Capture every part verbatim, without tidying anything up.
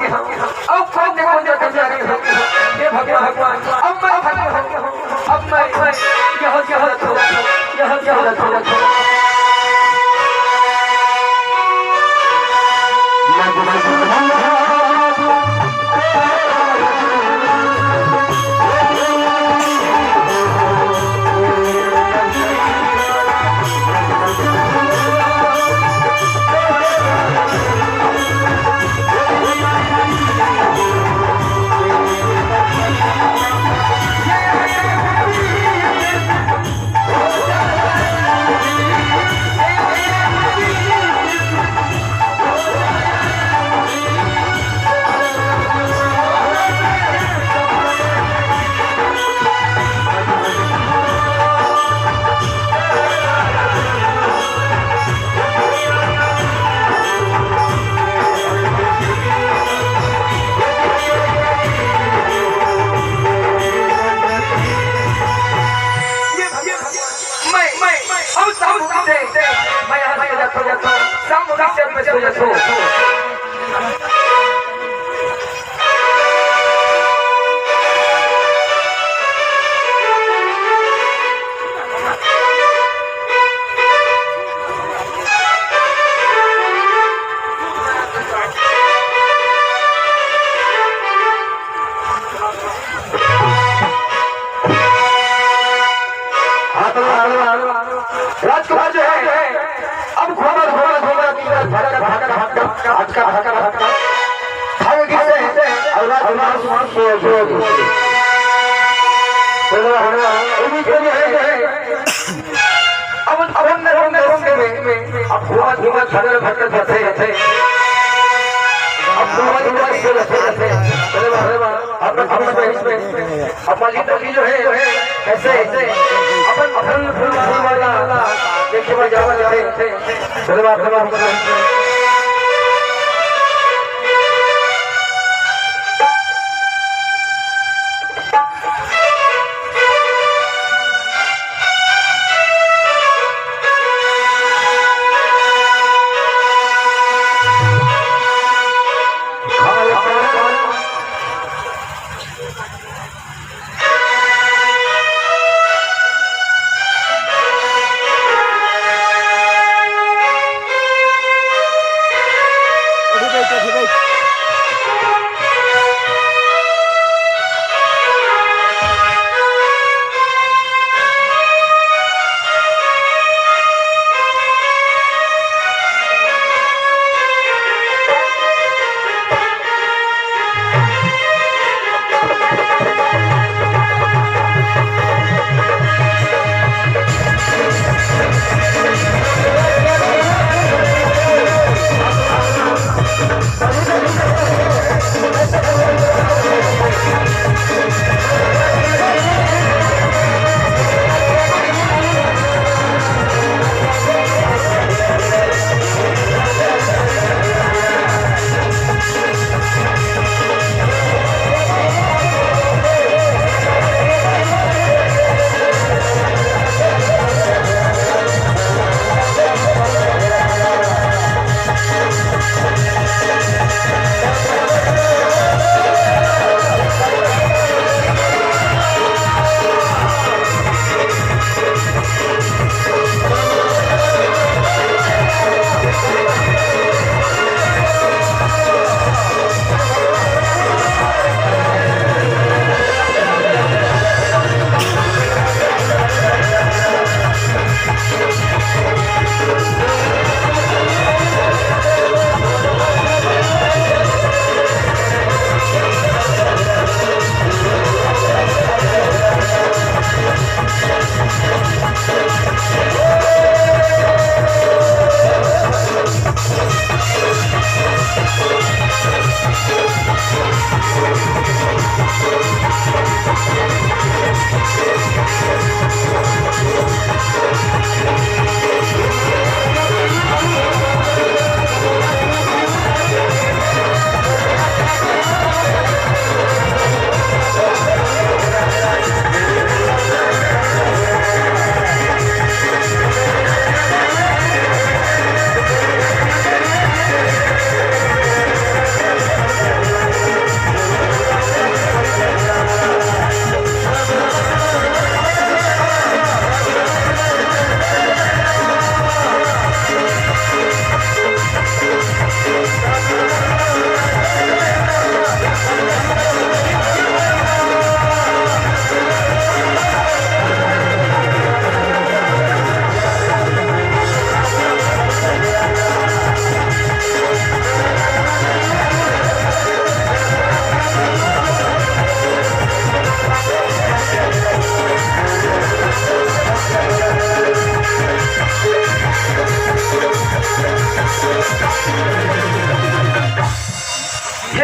अब कौन देखो जब तक जाने हो? हे भगवान, अब मैं थक गया हूँ, अब मैं यहाँ से हट हूँ, यहाँ से हट हूँ। मैं, मैं, अब शाम हो गई से, मैं यहाँ से जाता हूँ, शाम हो गई से मैं सो जाता हूँ। राजकुमार जो है, अब घूमत, घूमत, घूमत, घूमत, भटकत, भटकत, भटकत, भटकत, भटकत, थक गए हैं। और राजकुमार सो, सो, सो। चलो, हम, उम्मीद करिए है, है। अब, अब अंदर, अंदर, अंदर में, अब घूमत, घूमत, भटकत, भटकत, भटकत, अब घूमत, घूमत, सो, सो, सो। चलो, हम, हम, हम, हम, हम, अपन, अपन फूल वाला देखे बर जावत रथे। धन्यवाद, धन्यवाद।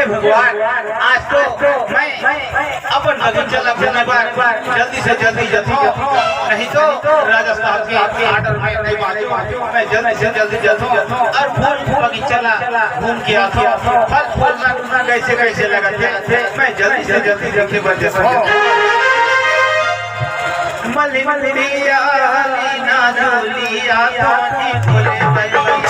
भगवान, आज तो मैं अपन बगीचा ला घूमे बर जल्दी से जल्दी जथों, नहीं तो राजा साहब के आर्डर में नहीं बांचों। मैं जल्दी से जल्दी जथों अउ फूल बगीचा ला घूम के आथों। फल फूल मन कैसे कैसे लगत हे, मैं जल्दी से जल्दी देखे बर जथों। मलिन पिया लीना डोलिया, पानी बोले बलिया।